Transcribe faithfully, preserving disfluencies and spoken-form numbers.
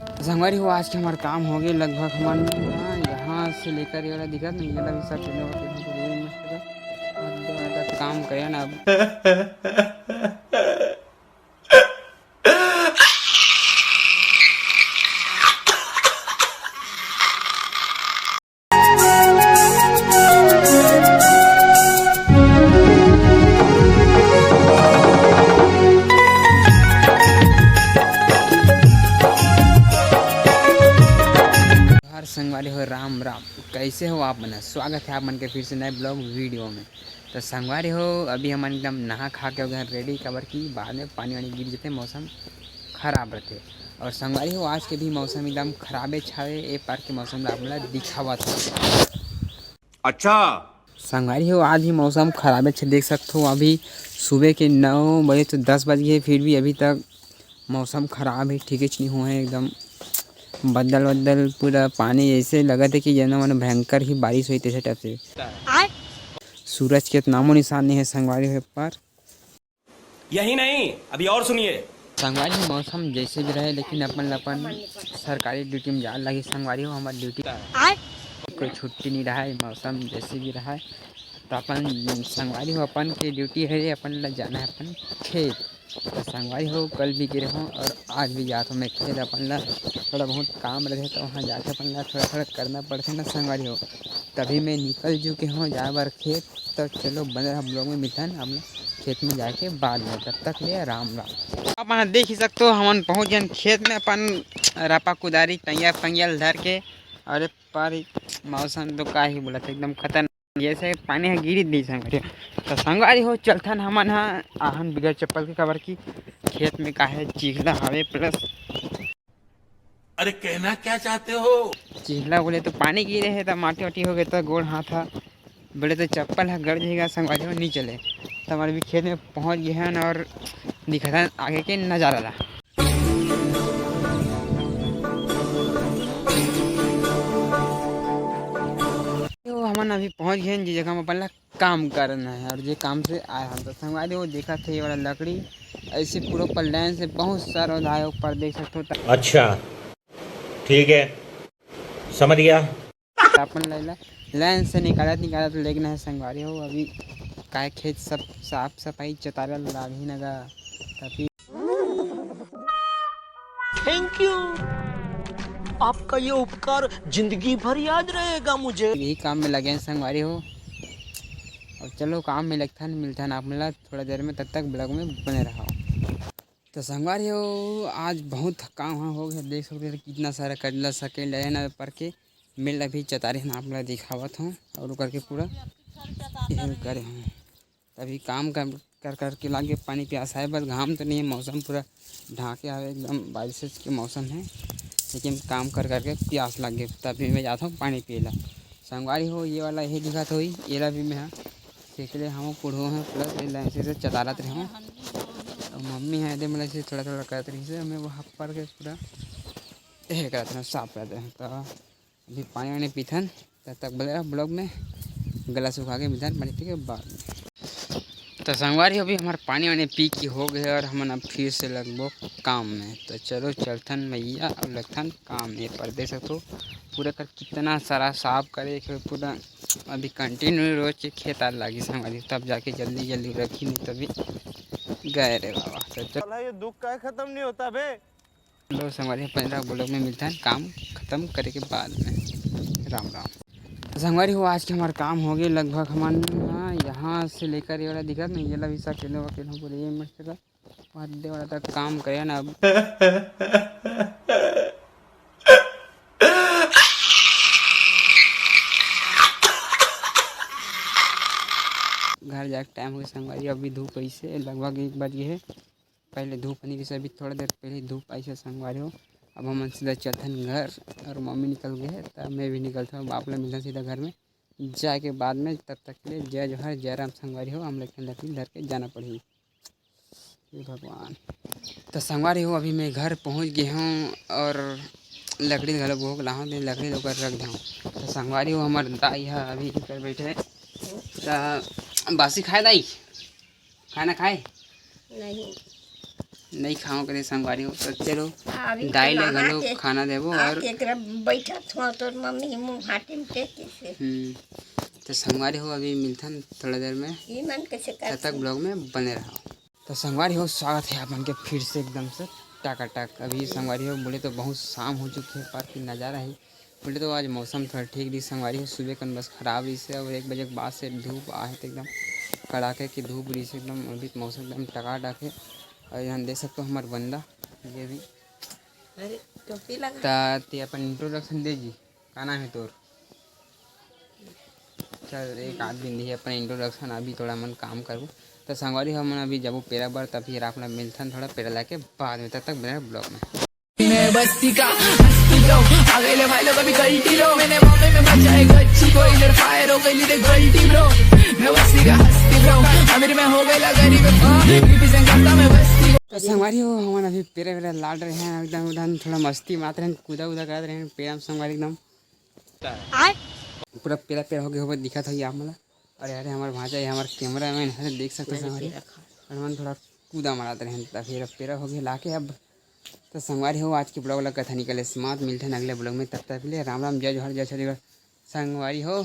संगवारी हो, आज के हमार काम हो गए लगभग। हमन यहाँ से लेकर ये वाला दिखत नहीं, ये वाला भी सब चीज़ें होते हैं, तो ये मस्त है। और दो घंटा काम करे ना अब। हर संगवारी हो, राम राम। कैसे हो आप मन? स्वागत है आप मन के फिर से नए ब्लॉग वीडियो में। तो संगवारी हो, अभी हमन एकदम नहा खा के हो गए रेडी, काबर कि बाद में पानी वानी गिर जते, मौसम खराब रहते। और संगवारी हो, आज के भी मौसम एकदम खराबे छावे, ए पार के मौसम ला आप मन ला दिखावत हो। अच्छा। संगवारी हो, आज भी मौसम खराबे छे, देख सकत हो। अभी सुबह के नौ बजे तो दस बज गए, फिर भी अभी तक मौसम खराब है, ठीक ही नहीं हुआ है एकदम। बदल बदल पूरा पानी, ऐसे लगत है कि जना मन भयंकर ही बारिश हुई तैसे टाइप से। सूरज के नामो निशान नहीं है संगवारी हो, पर यही नहीं, अभी और सुनिए। संगवारी हो, मौसम जैसे भी रहे, लेकिन अपन ल अपन सरकारी ड्यूटी में जाए लगी संगवारी हो। हमार ड्यूटी कोई छुट्टी नहीं रहा है, मौसम जैसे भी रहा है। तो अपन संगवारी हो, अपन के ड्यूटी है, अपन ल जाना है अपन खेत। तो संगवारी हो, कल भी गिरे हों और आज भी जात हों मैं खेत। अपन ला थोड़ा बहुत काम रहते तो वहाँ जाके अपन ला थोड़ा थोड़ा करना पड़ते ना संगवारी हो, तभी मैं निकल चुके हों जाए बर खेत। तो चलो बने रहा ब्लॉग में, मिलथन हम लोग खेत में जाके बाद में। तब तक ले राम राम। अपन देख ही सकते हो, हमन पहुँच गए खेत में अपन रापा कुदारी टंगिया पंगिया ल धर के। और ये पारी मौसम तो का ही बोला था, एकदम खतरनाक। जैसे पानी ह गिरी दी संगवारी हो। तो संगवारी हो, चलथन हमन ह आहन बिगर चप्पल के, काबर कि खेत में का है, चिखला हवे प्लस। अरे, कहना क्या चाहते हो? चिखला बोले तो पानी गिरे है, तो माटी वाटी हो गए, तो गोड़ हाथ ह बोले तो चप्पल ह गड़ जाएगा संगवारी हो, नहीं चले। तो हमारे भी खेत में पहुंच गए हैं और दिखाता आगे के नज़ारा ला। तो हमन अभी पहुंच गए हैं, जे जगह में अपन ला काम करना है और जे काम से आए हम। तो संगवारी हो, देखा थे ये वाला लकड़ी ऐसे पूरा ऊपर लाइन से बहुत सारा उधार ऊपर देख सकते हो। अच्छा, ठीक है, समझ गया। अपन ला लाइन से निकालत निकालत लेगना है संगवारी हो। अभी काय खेत सब साफ सफाई चतारा लागी नगा, तभी थैंक यू, आपका ये उपकार जिंदगी भर याद रहेगा मुझे। यही काम में लगे हैं संगवारी हो। अब चलो काम में लगथन, मिलथन आप मन ला थोड़ा देर में, तब तक ब्लॉग में बने रहो। तो संगवारी हो, आज बहुत काम हो गया, देख सकते हो कितना सारा कटला सकेल है ना पर के। मिल अभी चतारे हैं, आप ला दिखावत हूँ और ओकर के पूरा हेल करे हूँ। तभी काम कर कर करके लागे पानी प्यास है, बस घाम तो नहीं है, मौसम पूरा ढाके हवे, एकदम बारिश के मौसम है, लेकिन काम कर करके प्यास लग गए, तभी मैं जाता हूँ पानी पिए ला। संगवारी हो, ये वाला यही दिखत होई, एला भी मैं सेकले हम कुढ़ो हैं, प्लस ये लाइन से चलालत रहे हूँ। और मम्मी है दे मतलब से थोड़ा थोड़ा करत रही से, मैं वो हप्पर के पूरा यही करत रहे, साफ करत रहे। तो अभी पानी वानी पीथन, तब तक बने रहो ब्लॉग में। गला सुखा के मिलथन पानी पी के बाद में। तो संगवारी हो, अभी हमार पानी वानी पी के हो गए और हमन अब फिर से लगबो काम में। तो चलो चलथन भैया, अब लगथन काम में। पर देख सकते हो पूरा कर कितना सारा साफ करे के पूरा। अभी कंटिन्यू रोज के खेत आर लागी संगवारी, तब जाके जल्दी जल्दी रखी, नहीं तभी गए रे बाबा। तो चल साला, ये दुख का खत्म नहीं होता बे। लो संगवारी, पंद्रह ब्लॉग में मिलता है काम खत्म करे के बाद में। राम राम। तो संगवारी हो, आज के हमार काम हो गए लगभग। हमन ह यहाँ से लेकर ये वाला दिखत नहीं, ये ला भी सब अकेले अकेले पूरे ये मस्त का पाँच दे वाला तक काम करे ना। अब घर जाके टाइम हो गया संगवारी, अभी धूप ऐसे लगभग एक बज गए है। पहले धूप नहीं रही, अभी थोड़ा देर पहले धूप आई है संगवारी हो। अब हमन सीधा चलथन घर और मम्मी निकल गए है, तब मैं भी निकलता हूँ, बाप ला मिलता सीधा घर में जाके बाद में। तब तक के लिए जय जोहार, जय राम संगवारी हो। हम लोग के लकड़ी धर के जाना पड़ही। हे भगवान। तो संगवारी हो, अभी मैं घर पहुँच गए हूँ और लकड़ी घलो भोग लाहूँ, तो लकड़ी ओकर रख देहूँ। तो संगवारी हो, हमार दाई है अभी कर बैठे। तो बासी खाए दाई? खाना खाए? नहीं। नहीं खाओ करे संगवारी हो, तो चलो अभी दाई ले बना घलो के खाना देबो। और आके एकरा बैठत हो तोर मम्मी मुंह हाटी में टेक के से। हम्म, तो संगवारी हो, अभी मिलथन थोड़ा देर में, ई मन कैसे तब तक कर vlog में बने रहो। तो संगवारी हो, स्वागत है आप मन के फिर से एकदम से टकाटक। अभी संगवारी हो बोले तो बहुत शाम हो चुकी है, पार्क की नज़ारा है। बोले तो आज मौसम थोड़ा ठीक रही संगवारी हो, सुबह कन बस खराब रही से, और एक बजे के बाद से धूप आहे तो एकदम कड़ाके की धूप रही से एकदम। अभी तो मौसम एकदम टकाटक है। और यहाँ देख सकते हो हमारे बंदा ये भी। अरे टोपी लगा। ता ते अपन introduction दे जी, का नाम है तोर? चल, एक आध दिन दिही अपन introduction, अभी थोड़ा मन काम करबो। तो संगवारी हो, हमन अभी जाबो पेरा बर, तब फिर आप ला मिलथन थोड़ा पेरा लाके बाद में। तब तक बने रहो vlog में। मैं बस्ती का हस्ती bro, आ गए ले भाई लोग अभी गलती लो, मैंने मामले में बचा है गच्ची को, इधर fire हो गई लीजिए गलती bro। मैं बस्ती का हस्ती bro, अमीर मैं हो गया गरीब, represent करता मैं बस्ती को। तो संगवारी हो, हमन अभी पेरा वेरा लाड़ रहे हैं, एकदम उधर थोड़ा मस्ती मारत रहे हैं, कूदा उदा करत रहे हैं, पेरा में संगवारी एकदम पूरा पेरा पेरा हो गया हो, दिखत होही आप मन ला। अरे अरे, हमार भांचा है, हमार cameraman है, देख सकते हो संगवारी। और हमन थोड़ा कूदा मारत रहे हैं, तब फिर अब पेरा हो गया लाके अब। तो संगवारी हो, आज के vlog ला कथा निकले समाप्त, मिलते हैं अगले vlog में, तब तक के लिए राम राम, जय जोहार, जय छत्तीसगढ़ संगवारी हो।